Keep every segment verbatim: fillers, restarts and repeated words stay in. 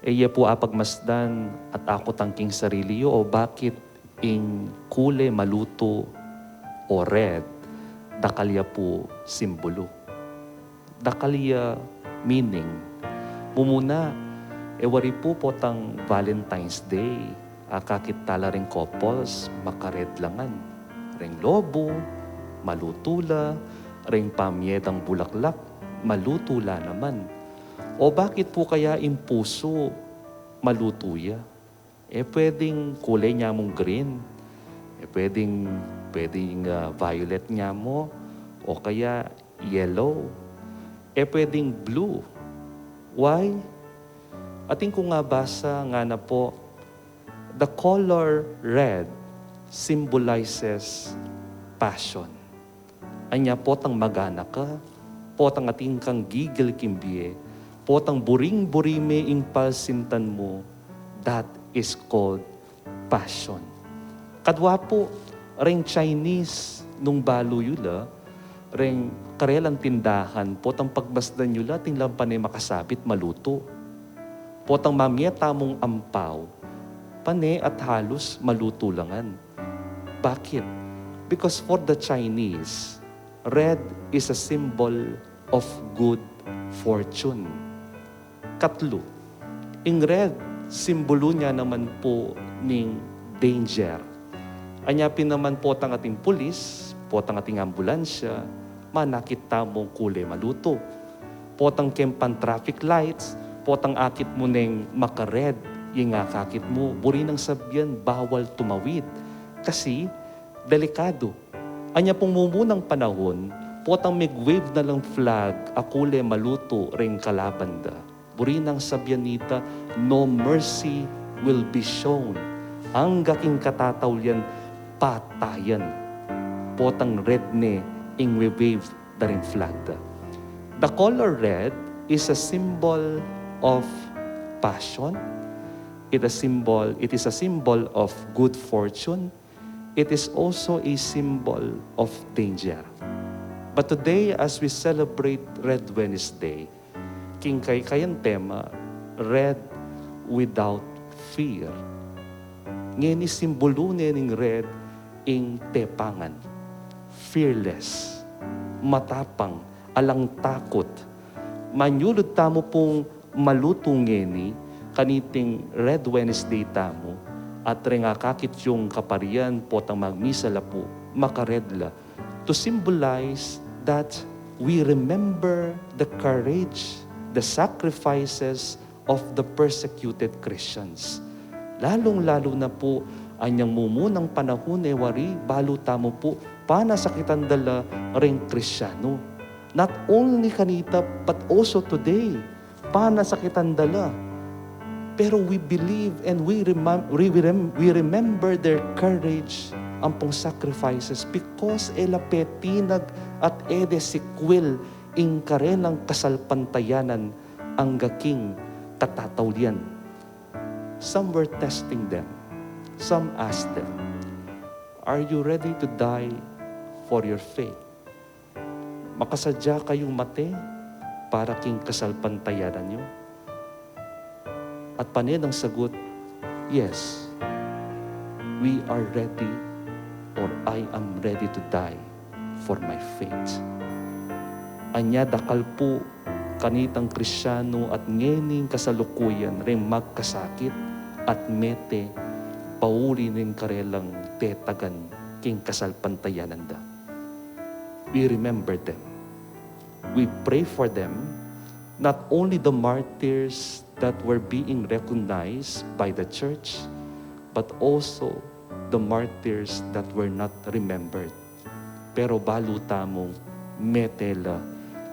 E ye pu apagmasdan at akutang king sarili yu o bakit ing kule malutu o red, dakal ya pu simbulu. Dakal ya meaning. Mumuna, e wari pu potang Valentine's Day, akakit tala ring couples, makared la ngan. Ring lobu, malutu la, ring pamye dang bulaklak, malutu la naman. O bakit pu kaya ing pusu malutu ya? E pwedeng kule nya mung green, e pwedeng, pwedeng, ah, violet nya mu, o kaya yellow, e pwedeng blue. Why? Atin kung abasa, ngana pu, the color red symbolizes passion. Anya potang magana ka, potang atin kang gigil king bie, potang buring-buri me ing palsintan mu, that is called passion. Kadwa pu, ring Chinese nung balu yu la, ring karelang tindahan, potang pagmasdan yu la, atin lang pane makasabit, malutu. Potang mamye tamung ampaw, pane at halus malutu la ngan. Bakit? Because for the Chinese, red is a symbol of good fortune. Katlu, ing red, simbulu nya naman pu ning danger. Anya pin naman potang atin pulis, potang atin ambulansya, manakit tamung kule malutu. Potang keng pan-traffic lights, potang akit mu neng maka-red ing akakit mu, buri nang sabian bawal tumawid. Kasi delikadu. Anya pung mumunang panahun, potang mig-wave na lang flag a kule malutu ring kalaban da, buri nang sabian nita, "No mercy will be shown." Angga king katataulian, patayan. Potang red ne ing we-wave da ring flag da. The color red is a symbol of passion. It a symbol, it is a symbol of good fortune. It is also a symbol of danger. But today, as we celebrate Red Wednesday, king kaykayan tema, Red Without Fear. Ngeni simbulu ne ning red ing tepangan, fearless, matapang, alang takut. Manyulud tamu pung malutu ngeni kaniting Red Wednesday tamu, at reng akakit yung kaparian potang magmisa la pu, maka-red la, to symbolize that we remember the courage, the sacrifices of the persecuted Christians. Lalung-lalu na pu, anyang mumunang panahun e wari, balu tamu pu, panasakitan da la ring Kristiyanu. Not only kanita, but also today, panasakitan da la. Pero we believe and we remem-, we, we rem-, we remember their courage ampong sacrifices because e la petinag at e de sikwil ing karelang kasalpantayanan angga king katataulian. Some were testing them. Some asked them, "Are you ready to die for your faith?" Makasadya kayung mate para king kasalpantayanan yu? At pane nang sagut, "Yes, we are ready, or I am ready to die for my faith." Anya dakal pu kanitang Kristiyanu at ngening kasalukuyan ring magkasakit at mete pauli ning karelang tetagan king kasalpantayanan da. We remember them. We pray for them, not only the martyrs that were being recognized by the church, but also the martyrs that were not remembered. Pero balu tamung mete la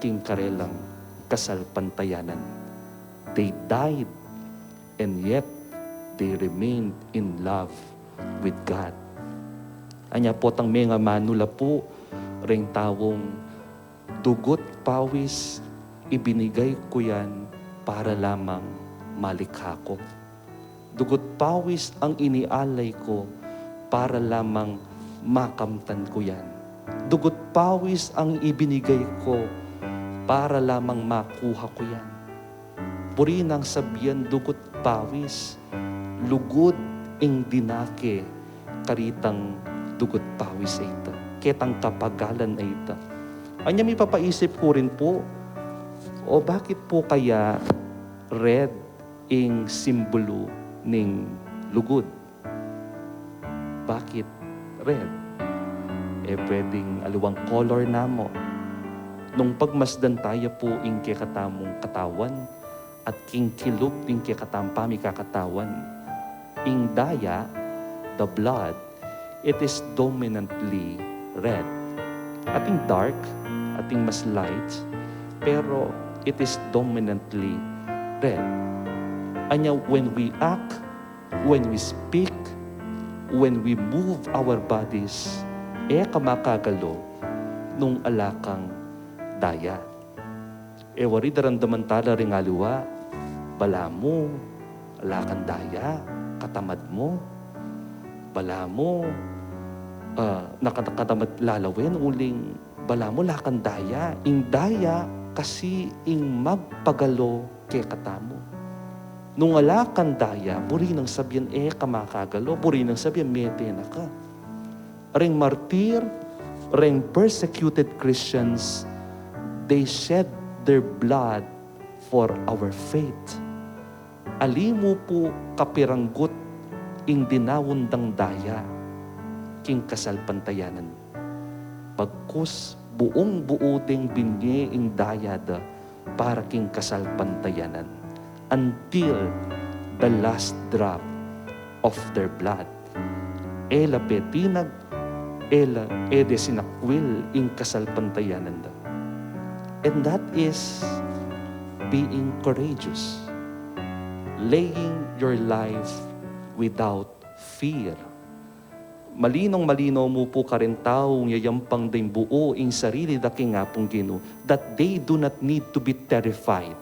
king karelang kasalpantayanan. They died, and yet they remained in love with God. Anya potang mengamanu la pu ring taung, "Dugut pawis ibinigay ku yan para lamang malikha ku. Dugut pawis ang inialay ko para lamang makamtan ku yan. Dugut pawis ang ibinigay ko para lamang makuha ku yan." Buri nang sabian dugut pawis, lugud ing dina ke karetang dugut pawis a ita, ketang kapagalan a ita. Anya mipapaisip ku rin pu, o bakit pu kaya red ing simbulu ning lugud? Bakit red? E pwedeng aliwang color na mu. Nung pagmasdan taya pu ing kekatamung katawan at king kilub ning kekatamung pamikakatawan, ing daya, the blood, it is dominantly red. Ating dark, ating mas light, pero it is dominantly red. Anya, when we act, when we speak, when we move our bodies, e ka makagalo nung ala kang daya. E wari daramdaman tala ring aliwa, balamu ala kang daya, katamad mu. Balamu, ah, nakakatamad lalawen uling balamu ala kang daya. Ing daya kasi ing magpagalo kekatamu. Nung ala kang daya, buri nang sabian e ka makagalo, buri nang sabian mete na ka. Reng martir, reng persecuted Christians, they shed their blood for our faith. Ali mu pu kapiranggut ing dinaun dang daya king kasalpantayanan. Bagkus buung-buu deng binie ing daya da para king kasalpantayanan, until the last drop of their blood. E la petinag, e la, e de sinakwil ing kasalpantayanan da. And that is being courageous, laying your life without fear. Malinong-malino mu pu kareng taung yayampang deng buu ing sarili da king Apung Ginu, that they do not need to be terrified.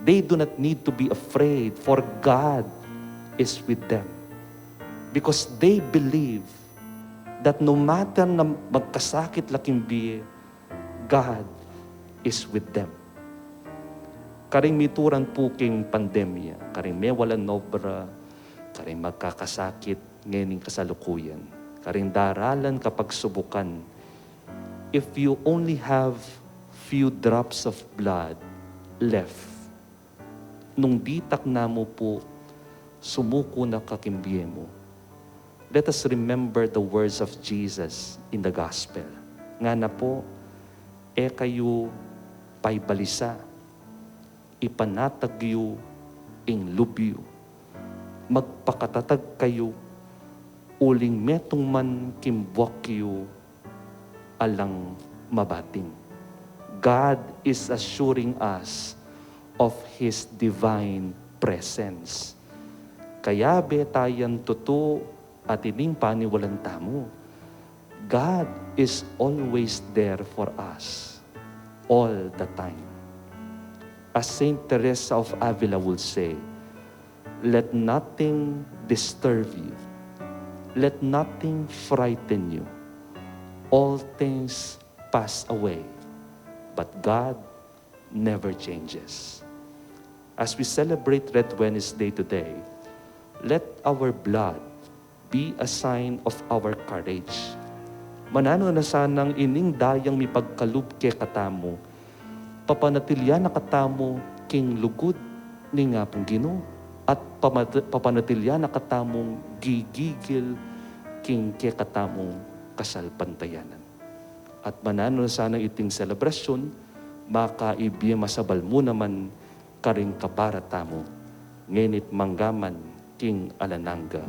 They do not need to be afraid, for God is with them. Because they believe that no matter na magkasakit la king bie, God is with them. Karing mituran pu king pandemya, karing mewalan obra, karing magkakasakit ngening kasalukuyan, karing daralan kapagsubukan, if you only have few drops of blood left, nung ditak na mu pu, sumuku na ka king bie mu. Let us remember the words of Jesus in the gospel. Ngana pu, e kayu paibalisa, ipanatag yu ing lub yu. Magpakatatag kayu, uling metung man king buak yu, alang mabating. God is assuring us of His divine presence. Kayabe tayang tutu at ining paniwalan tamu, God is always there for us, all the time. As Saint Teresa of Avila would say, let nothing disturb you. Let nothing frighten you. All things pass away, but God never changes. As we celebrate Red Wednesday today, let our blood be a sign of our courage. Mananu na sanang ining dayang mipagkalub kekatamu, papanatilian na katamu king lugud ning Apung Ginu, at pamat-, papanatilian na katamung gigigil king kekatamung kasalpantayanan. At mananu na sanang iting selebrasyun, makaibie masabal mu naman karing kapara tamu, ngeni't manggaman king alang angga.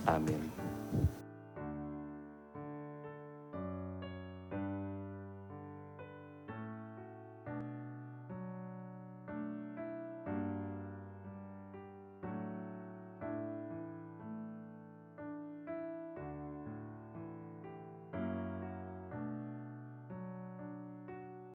Amen.